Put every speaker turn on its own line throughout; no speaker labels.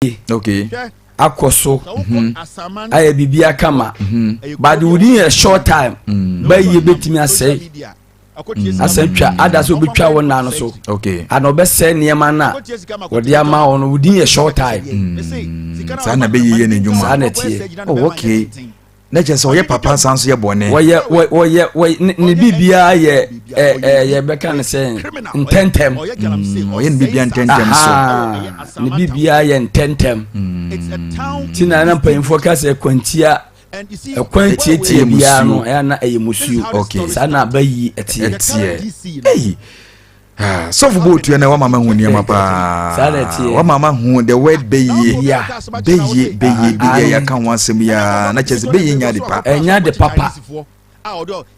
Yie akɔ so ayɛ biribi kama, but within a short time bɛyie bɛtumi asɛe asan twa ada sɛ obɛtwa wɔn nan no so ana ɔbɛsɛe nneɛma no a wɔde ama wɔn no within a short time.
Saa na bɛyie yɛ n'adwuma.
Saa na ɛteɛ.
Oh, okay, na kyerɛ sɛ ɔyɛ papa nsan so yɛ bɔne.
Wɔyɛ ne biribiara yɛ ɛ ɛ yɛbɛka ne sɛ ntɛntɛm.
Ɔyɛ ne biribiara ntɛntɛm so.
Ahaa, ne biribiara yɛ ntɛntɛm ti na mpanyinfoɔ ka sɛ kwantia, ɛkwan tietie
Ɛyɛ
biara no
musuo.
ɛyɛ na ɛyɛ musuo. Saa na abayi ɛteɛ.
Ɛteɛ. Ei, ah, sɔfo bɔ otua na wama ma hu nneɛma paa.
Saa na ɛteɛ.
Wama ma hu the word bɛyie. Bɛyie, bɛyie, bɛyie, yɛka ho asɛm yaa na kyerɛ sɛ bɛyie nya de pa.
Ɛnya de papa,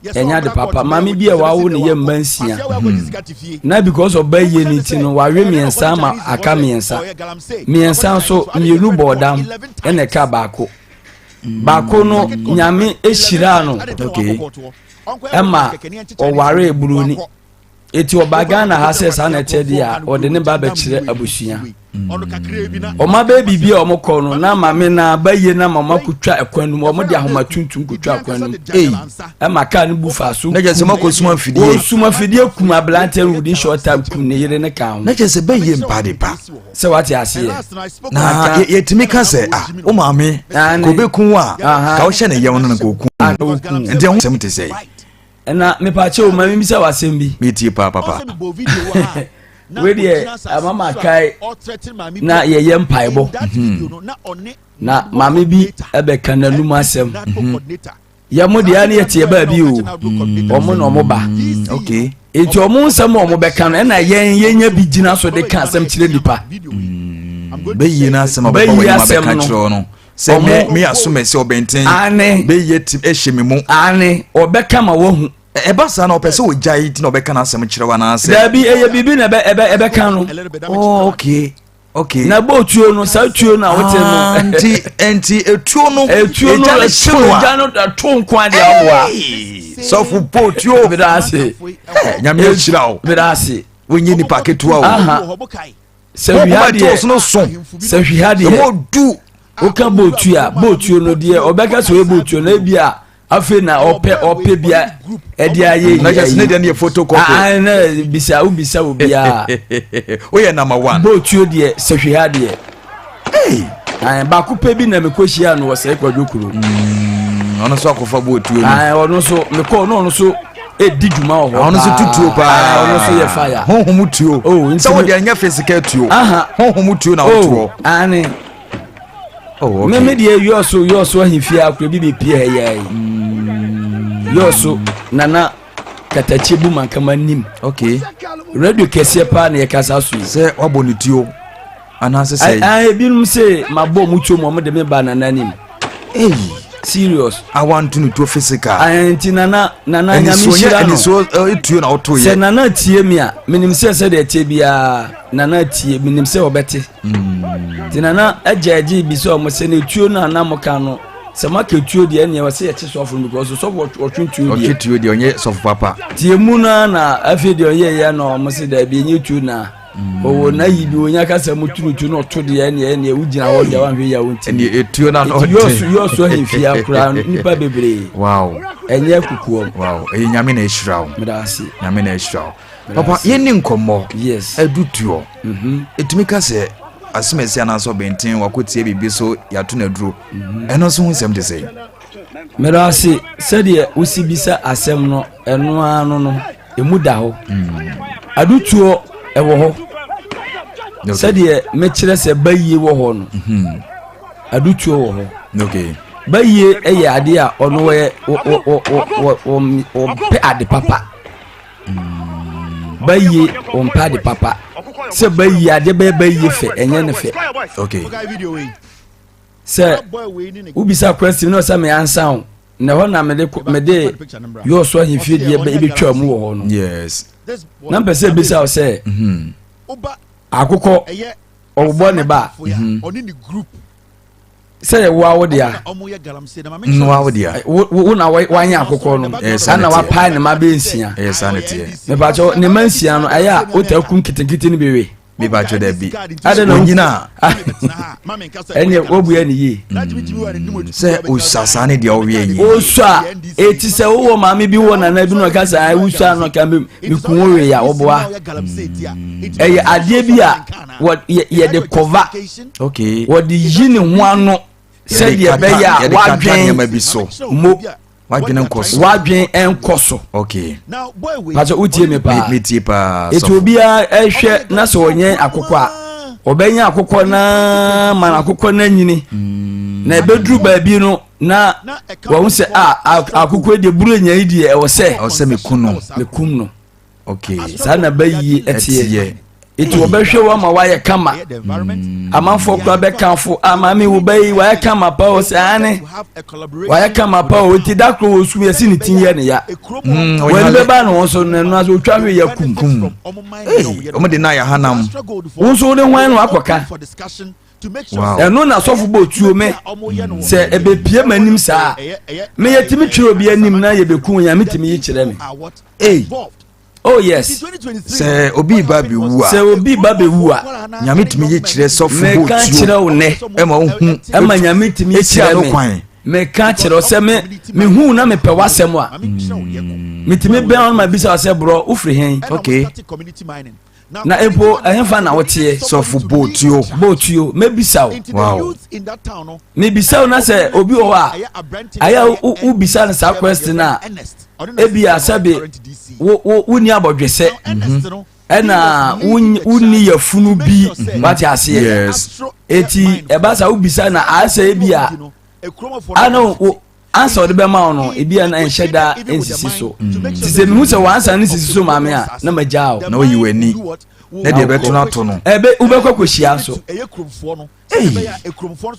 ɛnya de papa. Maame bi a wawo ne yɛ mma 6 na because of bɛyie ne ti no, wawe mmiɛnsa ama aka mmiɛnsa. Mmiɛnsa nso, mmienu bɔ ɔdam ɛna ɛka baako. Baako no, Nyame ehyiraa no ɛma ɔware buroni. Eti ɔba Ghana ha sɛ saa na ɛkyɛ deɛ a, ɔde ne ba bɛkyerɛ abusua. Ɔma bɛyɛ biribi a ɔmo kɔ no na maame na bɛyie na mama kotwa ɛkwan no mu. Ɔmo de ahoma tuntum kotwa ɛkwan no mu.
Ei.
Ɛma kaa no bu fa so.
Na kyerɛ sɛ moakɔ suma afidie.
Wɔsum afidie kum aberanteɛ no within short time, kum ne yere ne ka ho.
Na kyerɛ sɛ bɛyie mpa de pa.
Sɛ wate aseɛ.
Na yɛtumi ka sɛ, ah, wo maame
Ane.
ka obɛku wo a ka wohyɛ ne yɛm no na ka ɔku.
Ah, na ɔku.
Nti ɛho sɛm te sɛ
Ɛna mepaakyɛ o, maame bisa wɔ asɛm bi.
Metie paa, papa.
Wei deɛ ama ma kae na yɛyɛ mpaebɔ na maame bi ɛbɛka n'anum asɛm. Yɛ mo deɛ ne yɛteɛ baabi o, ɔmo na ɔmo ba. Nti ɔmo nsɛm a ɔmo bɛka no, ɛna yɛn yɛnya bi gyina so de ka asɛm kyerɛ nipa.
Bɛyie no asɛm a bɛba
Bɛyie
w'anim
asɛm
abɛka
no.
kyerɛ wo no sɛ me asom sɛ ɔbɛnten bɛyie ti ɛhyɛ me mu.
Ane, ɔbɛka ma wahu.
Ɛba saa na ɔpɛ sɛ ɔgyae nti na ɔbɛka n'asɛm kyerɛ wo anaasɛ?
Daabi, ɛyɛ biribi na ɛbɛka no.
Oh, okay.
Na bɔ tuo no, saa tuo no a wote
Ah,
no.
nti etuo no
etuo no
egya no hye no a
egya no to nko adeɛ aboa.
Hey, sɔfo po tuo.
Meda ase.
Nyame ahyira wo.
Meda ase.
Wonye nipa ketewa o.
Aha. Sɛ
Wɔn
hwia
kɔma
deɛ
ɛtoo so no so
sɛ hwia deɛ
ɛmɔ du.
Woka bootu a, bootuo no deɛ, ɔbɛka sɛ ɔyɛ bootuo no, ebi a afei na ɔpɛ bia ɛde ayɛ yi.
Na kyerɛ sɛ ne deɛ no yɛ photocopy.
Ah, na bisa, wobisa obiara.
Woyɛ number one.
Bootuo deɛ, sɛ hwia deɛ.
Hey.
Ah, baako pɛ bi na mekɔhyia no wɔ sɛ Kwadwo kuro.
Ɔno nso akɔfa bootuo no.
Ah, ɔno nso mekɔɔ na ɔno nso ɛdi dwuma wɔ hɔ.
Ɔno nso tutuo paa.
Ah, ɔno nso yɛ fire.
Honhom tuo.
Oh, nti
sɛ wode ɛnyɛ physical tuo. Honhom tuo na
Oh,
wotoɔ.
ane.
Oh, okay.
Meme deɛ, yɔɔso ahemfie akora bi bɛpie ha yɛ yi. Yɔɔso nana katakye bu mankama nim. Radio kɛseɛ paa na yɛkasa so yi.
Sɛ wabɔ ne tuo anaasɛ sɛ?
Ah, ebinom sɛ mabɔ mu tuo mu, ɔmo de me ba nana nim.
Ei.
Serious.
Awanto ne tuo physical.
Ah, nti nana Nyame hyira no.
Ɛnisuo tuo na woto yɛ.
Sɛ nana tie mi a, menim sɛ sɛdeɛ ɛteɛ biara nana tie, menim sɛ ɔbɛte. Nti nana agya agye bi sɛ ɔmo sɛ ne tuo no a na mo ka no sɛ moaka tuo deɛ, ɛneɛ ɔsɛ yɛkye sɔfo no because sɔfo ɔtwe tuo deɛ.
Ɔtwe tuo deɛ, ɔnyɛ sɔfo papa.
Tie mu no na afei deɛ ɔyɛ yɛ na ɔmo sɛ daabi, ɛnyɛ tuo na ɔwɔ na yi bi onya kasa mu turu tuo na ɔto deɛ, ɛneɛ wogyina hɔ deɛ wanhwɛ yi a wonti.
Ɛneɛ etuo na na
nti
ɔte.
Yɔɔso ahemfie akora nipa bebree. Ɛnyɛ kukuom.
Wow, ɛyɛ Nyame na ɛhyira wo.
Meda ase.
Nyame na ɛhyira wo, papa. Yɛnni nkɔmmɔ. Ɛdu tuo ɛtumi ka sɛ asomasi anaasɛ ɔbɛnten wakɔtie biribi so yɛato no aduro, ɛno nso ho nsɛm te sɛ?
Meda ase. Sɛdeɛ wosi bisa asɛm no, ɛno ara no ɛmu da hɔ. Adutoɔ ɛwɔ hɔ sɛdeɛ mekyerɛ sɛ bayie wɔ hɔ no, adutoɔ wɔ hɔ. Bayie yɛ adeɛ a ɔno wɔyɛ wɔmpɛ ade papa. Bayie wɔmpɛ ade papa sɛ bayie adeɛ bɛyɛ bayie fɛ, ɛnyɛ ne fɛ. Sɛ wobisa question na ɔsɛ me ansa o, na ɛhɔ na mede yɔɔso ahemfie deɛ ɛbɛtwa mu wɔ hɔ no. Na mpɛ sɛ ebisa wo sɛ akokɔ ɔbobɔ ne ba sɛ yɛ woa wo dea?
Nnoa wo dea.
Wo na wanyɛ akokɔ no ana wapae ne ma bɛyɛ 6.
Ɛyɛ saa ne teɛ.
Mepakyɛw, ne ma 6 no, ɛyɛ a wota kum nketenkete no bi we?
Mebatwɛ daabi.
Adɛn na
Onyina a.
Ɛneɛ wabua ne yie.
Sɛ osua saa ne deɛ ɔweɛ yie.
Osua eti sɛ wowɔ maame bi wɔ nana bi na ɔka sɛ ayi wosua no ka me kun wo wei a wɔboa. Ɛyɛ adeɛ bi a yɛde kɔva.
Okay.
Wɔde yi ne ho ano sɛdeɛ ɛbɛyɛ a wadwen mo.
Wadwene nkɔ so.
Wadwene nkɔ so.
Okay.
Pastor wotie me paa.
Me tie paa.
Eti obiara ɛhwɛ na sɛ ɔnyɛ akokɔ a ɔbɛnyɛ akokɔ naa ma akokɔ no anyini mm. na ɛbɛduru baabi no na wɔn sɛ a akokɔ deɛ buru enya yi deɛ ɛwɔ sɛ.
Ɛwɔ sɛ meku no.
Mekum no.
Okay.
Saa na bɛyie ɛteɛ. Eti wɔbɛhwɛ wɔn ma wɔayɛ kama. Mm. Amanfoɔ koraa bɛkamfo a ah, maame wo bɛ yi wɔayɛ kama pa o sɛ ane wɔayɛ kama pa o nti da koro wɔ sukuu yɛsi ne ti yɛ ne ya. Mm, wɔn ani bɛba ne ho so na ɛno ase otwa hwɛ yɛ kum.
Kum. Wɔn de na yɛ hanam.
Wɔn nso wɔde hwan no akɔka. Ɛno na sɔfo bɔ tuo me sɛ ɛbɛpie m'anim saa meyɛ tumi twerɛ obi anim na yɛbɛku yɛn metumi yi kyerɛ me.
Ei.
Oh yes.
Sɛ obi ba bɛwu a.
Sɛ obi ba bɛwu a.
Nyame tumi yi kyerɛ sɔfo bɔ tuo.
Meka kyerɛ wo nɛ.
Ɛma wohu.
Ɛma Nyame tumi yi kyerɛ me.
Kwan.
Meka kyerɛ wo sɛ me mehu na mepɛ w'asɛm a. Metumi bɛn wo ma bisa sɛ borɔ wofiri hen.
Okay.
Na mpo ɛhefa na woteɛ.
Sɔfo bɔ tuo.
Bɔ tuo mɛbisa wo.
Wow.
Mebisa wo na sɛ obi wɔ hɔ a ayɛ wobisa no saa question a. Ebia sɛbe wo wo wonni abɔdwesɛ mhm. ɛna wonni yafunu bi mhm. wate aseɛ
yes.
eti ɛba sa wobisa na asɛ ebia ana wo ansa ɔde bɛma wo no ebi a nhyɛ da nsisi so mm. ti sɛ mehu sɛ wansa no sisi so maame a na magya wo
na oyi w'ani na deɛ ɛbɛto no ato no
ɛbɛ wobɛkɔ kɔhyia nso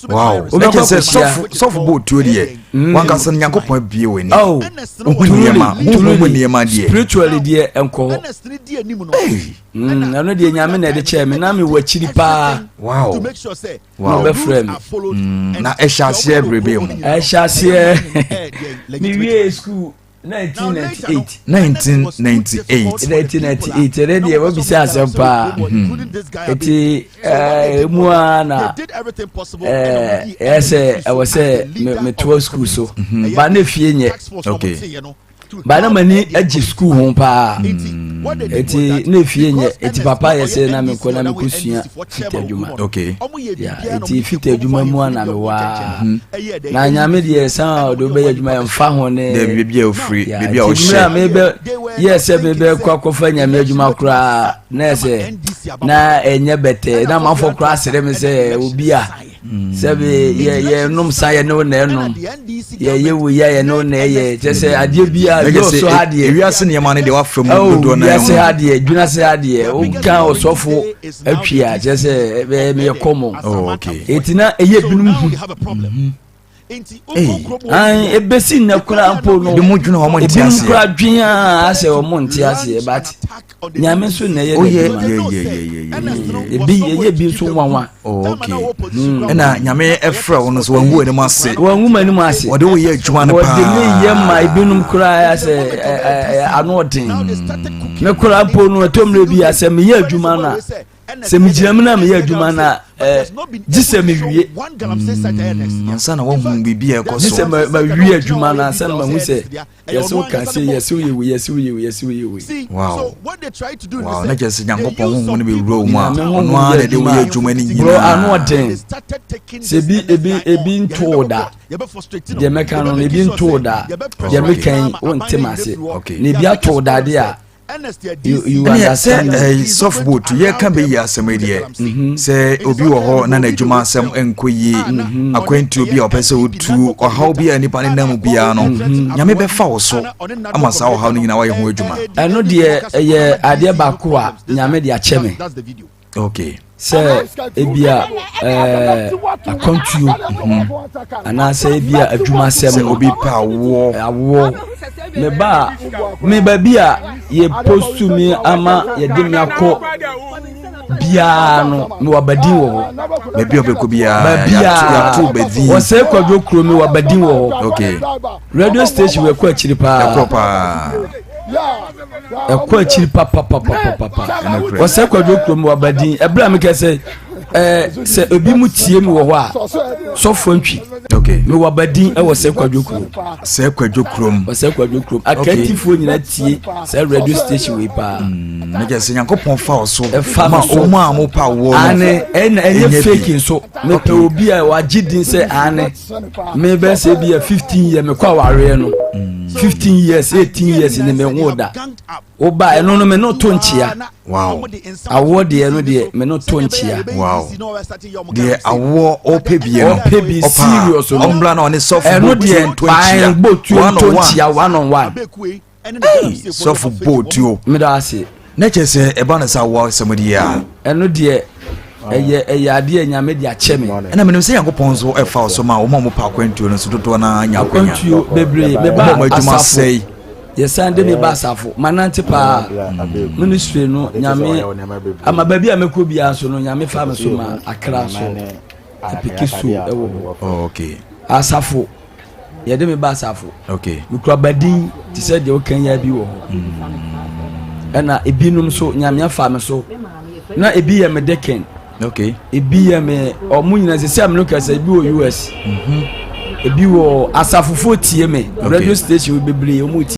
Wow. Ɛkyɛ sɛ sɔfo sɔfo bɔ otuo deɛ. Mm. Wankasa no Nyankopɔn abue w'ani.
Oh.
Wohu nneɛma, honhom mu nneɛma deɛ.
Spiritually deɛ ɛnkɔ hɔ. Mm, ɛno deɛ Nyame na ɛde kyɛɛ me na mewɔ akyiri paa.
Wow.
Wow. Na ɔbɛfrɛ me.
Mm, na ɛhyɛ aseɛ berebe mu.
Ɛhyɛ aseɛ. Mewie school. 1998.
1998.
1998 ɛnɛ deɛ wabisa asɛm paa ɛti ɛmu a na ɛyɛ sɛ ɛwɔ sɛ metoa sukuu so mhm. ba ne fie nyɛ
okay
ba na m'ani agye sukuu ho paa ɛti ne fie nyɛ ɛti papa yɛ sɛ na mekɔ na mekɔsua fita adwuma
okay
ɛti fita adwuma mu a na mewɔ a mhm. na nyame deɛ san a ɔde wobɛyɛ adwuma yɛmfa ho ne
baabi a ofiri baabi a
ɔhyɛ a mebɛ yɛ sɛ mebɛkɔ akɔfa nyame adwuma koraa na ɛ sɛ na ɛnyɛ bɛtɛ na amanfoɔ koraa sere me sɛ obi a sɛ yɛnom sa yɛ ne wo na ɛnom yɛyɛ wo yɛ yɛ ne wo na ɛyɛ kyɛ sɛ adeɛ bi a yɛ so ha deɛ
wiase nneɛma no deɛ wafa mu oh, dodoɔ
na wiase ha deɛ dwuna se ha deɛ woka ɔsɔfo atwi a kyerɛ sɛ ɛbɛyɛ meyɛ kɔmɔ
oh,
eti na ɛyɛ binom hu mhm. ebesi nnɛ koraa mpo no ebinom koraa dwen a asɛ wɔn nte aseɛ but nyame nso na ɛyɛ n'adwuma ebi ɛyɛ bi nso nwanwa.
Oh, okay hmm. ɛna nyame ɛfrɛ wo no so wɔngu w'anim ase
wɔngu m'anim ase
wɔde wo yɛ adwuma no paa
wɔde me yɛ ma ebinom koraa sɛ ano ɔden me koraa mpo no ɛtɔ mmerɛ bi a sɛ meyɛ adwuma no a sɛ megyina mu na meyɛ adwuma no a gye sɛ mewie
mm, ansa na woahu biribi a ɛkɔ
so gye sɛ mawie adwuma no ansa na mahu sɛ yɛsɛ woka se yɛsɛ woyɛ wei yɛsɛ woyɛ wei yɛsɛ woyɛ wei
wow wow na kyerɛ sɛ nyankopɔn honhom no bɛwura wo mu a ɔno ara na ɛde woyɛ adwuma no
nyinaa ano ɔden sɛ ebi ebi ebi ntoo da deɛ mɛka no ebi ntoo da deɛ meka yi wonte m ase na ebi atoo da deɛ a you you understand
sɛ ɛɛ soft boat yɛ ka bɛ yi asɛm yi deɛ mhm. sɛ obi wɔ hɔ na n'adwuma asɛm nkɔ yie mhm. akwantuo bi a ɔpɛ sɛ otu ɔhaw bi a nipa ne nam biara no mhm. nyame bɛfa wo so ama saa ɔhaw no nyinaa wayɛ ho adwuma.
ɛno deɛ ɛyɛ adeɛ baako a nyame de akyɛ me.
okay
sɛ ebia ɛɛ akwantuo mhm. anaasɛ ebia adwumasɛm
sɛ obi pɛ awoɔ
awoɔ me ba me baabi a yɛ postu mi ama yɛde mi akɔ biara no me wɔ abadin wɔ hɔ
baabi a ɔbɛkɔ biara
baabi a wɔsɛ kwadwo kuro mi wɔ abadin wɔ
hɔ okay
radio station wɔ ɛkɔ akyiri paa
ɛkɔ paa.
Ɛkɔ akyiri papapapapapa. Ɔsɛ Kwadwo kurom wabadin. Ɛberɛ a mekɛ sɛ ɛɛ sɛ ebi mu tie mi wɔ hɔ a, sɔfo ntwi.
Okay.
Mewɔ abadin ɛwɔ sɛ Kwadwo kurom.
Sɛ Kwadwo kurom.
Ɔsɛ Kwadwo kurom. Akantifoɔ nyinaa tie sɛ radio station wei paa.
Ne kyɛ sɛ Nyankopɔn fa wo so.
Ɛfa me so.
Ma ɔmo a mo pa woɔ no.
Ane ɛna ɛnyɛ fake nso. Mepɛ obi a wagye din sɛ ane. Mebɛ sɛ bi a 15 years mekɔ awareɛ no. 15 years, 18 years ne me nwo da. Woba ɛno no me no to nkyea. Awoɔ deɛ no deɛ me no to nkyea.
Wow. Deɛ awoɔ ɔpɛ bie no.
Ɔpɛ bi serious no.
Ɔmbra na ɔne sɔfo
Ɛno
bɔ tuo
deɛ
nto nkyea.
bɔ tuo
One
nto
on one.
nkyea one on one.
Hey, sɔfo bɔ tuo.
Meda ase.
Na kyerɛ sɛ ɛba no sɛ awoɔ asɛm deɛ a.
Ɛno deɛ ɛyɛ adeɛ Nyame de akyɛ me.
Ɛna menim sɛ Nyankopɔn nso ɛfa wo so ma wɔn a wɔpɛ akwantuo no nso dodoɔ no ara nya akwanya.
Akwantuo bebree meba
Wɔn a wɔn adwuma
asafo.
sɛe.
Yɛsan de me ba asafo. Manante paa. Ministry no Nyame ama baabi a mɛkɔ biara nso no Nyame fa me so ma akra so apiki so ɛwɔ hɔ.
Oh, okay.
Asafo yɛde me ba asafo.
Okay.
Mekura badin te sɛ deɛ woka yi bi wɔ hɔ. Ɛna ebinom nso Nyame afa me so na ebi yɛ me deacon.
Okay.
Ebi yɛ me ɔmo nyinaa sɛ sɛ amino kasa ebi wɔ US. Ebi wɔ asafofoɔ tie me.
Okay.
Radio station bebree ɔmo tie.